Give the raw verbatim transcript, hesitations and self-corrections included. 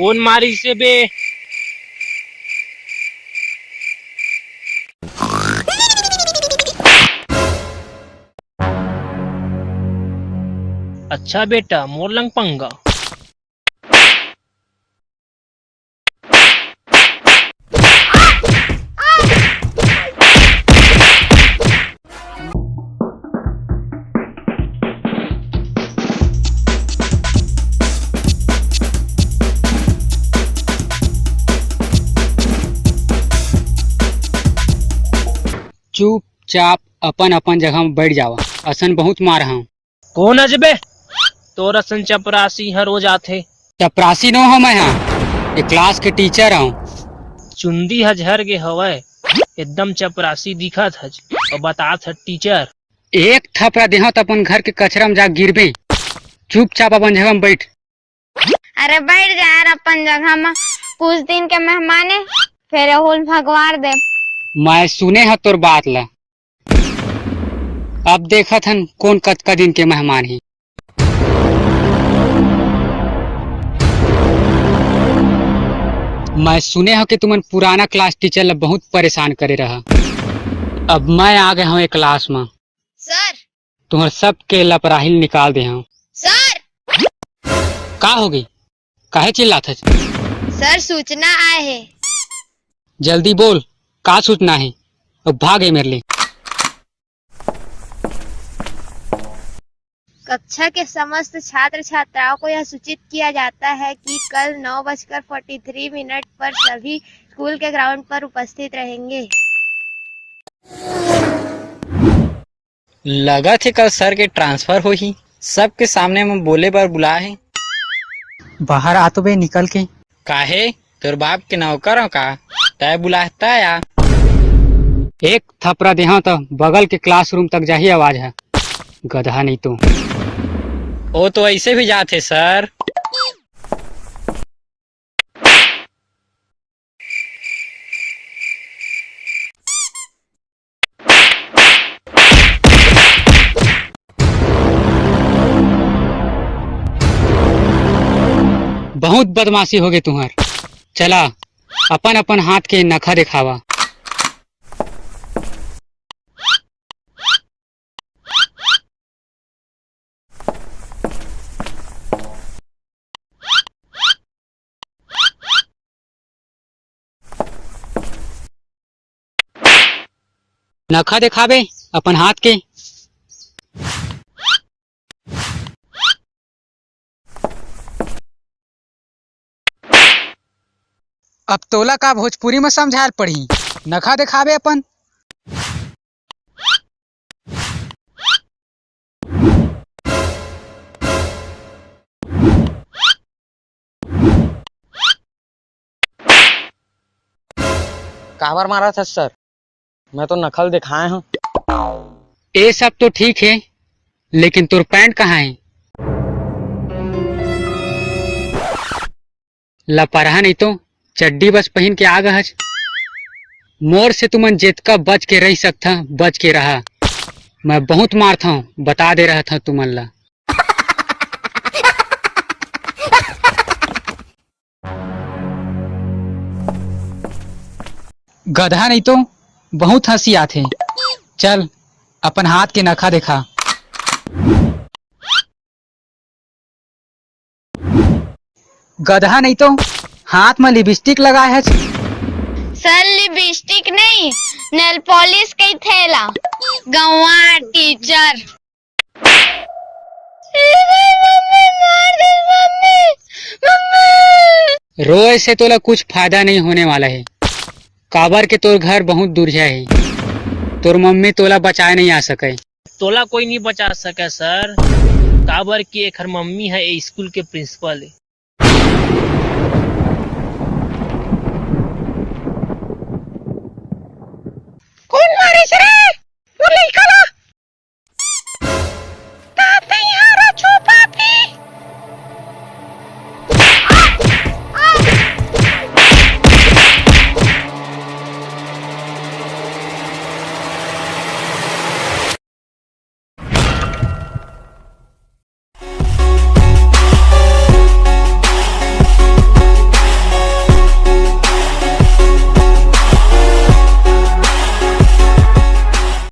कोन मारिस हे बे? अच्छा बेटा, मोर लंग पंगा। चुपचाप अपन अपन जगह म बइठ जावा, असन बहुत मारहूं। कोन अजबे? तोर असन चपरासी ह रोज आथे। चपरासी नो हंव मैं ह, ए क्लास के टीचर हंव। चुंदी ह झर गे हवय, एकदम चपरासी दिखत हच, अउ बतात ह टीचर। एक थपरा देहंव त अपन घर के कचरा म जा गिरबे। चुपचाप अपन जगह म बइठ। अरे बइठ जा यार अपन जगह म, कुछ दिन के मेहमान ए, फेर एहू ल भगवार दे। मैं सुने हंव तोर बात ल, अब देखत हन कोन कतका दिन के मेहमान हे। मैं सुने हंव कि तुमन पुराना क्लास टीचर ल बहुत परेशान करे रहा। अब मैं आ गे हंव ए क्लास म। सर। तुंहर सबके लपराही ल निकाल दे हंव। सर। का होगे? काहे चिल्लात हच? सर, सूचना आए हे। जल्दी बोल, का सूचना हे? अब भाग ए मेर ले। कक्षा के समस्त छात्र छात्राओं को यह सूचित किया जाता है कि कल नौ बजकर फ़ोर्टी थ्री मिनट पर सभी स्कूल के ग्राउंड पर उपस्थित रहेंगे। लगत हे कल सर के ट्रांसफर होही, सबके सामने म बोले बर बुलाए हे। बाहर आ तो बे निकल के। काहे? तोर बाप के नौकर हंव का? तैं बुलाए हस तैं आ। एक थपरा देहंव त बगल के क्लासरूम तक जाही आवाज ह, गधा नहीं तो। ओ तो ऐसे भी जात हे सर। बहुत बदमाशी होगे तुंहर। चला, अपन अपन हाथ के नखा देखावा। नखा देखाबे अपन हाथ के। अब तोला का भोजपुरी म समझायल पड़ही, नखा देखाबे अपन। काबर मारत हस सर? मैं तो नखल देखाए हंव। ए सब तो ठीक हे, लेकिन तोर पैंट कहाँ हे? लपरहा नहीं तो चड्डी बस पहिन के आ गहच। मोर से तुमन जेतका बच के रह सकथा, बच के रहा। मैं बहुत मारथंव, बता दे रहत हंव तुमन ला। गधा नहीं तो बहुत हंसी आथे। चल, अपन हाथ के नखा देखा। गधा नहीं तो हाथ में लिपस्टिक लगाए हच। सर, लिपस्टिक नहीं, नेल पॉलिश कहिथे एला। गंवार टीचर। ए भाई, मम्मी मार दे, मम्मी, मम्मी। रोए से तोला कुछ फायदा नहीं होने वाला हे, काबर के तोर घर बहुत दूरिहा हे। तोर मम्मी तोला बचाए नहीं आ सके। तोला कोई नहीं बचा सके सर, काबर कि एखर मम्मी ह ए स्कूल के प्रिंसिपल हे।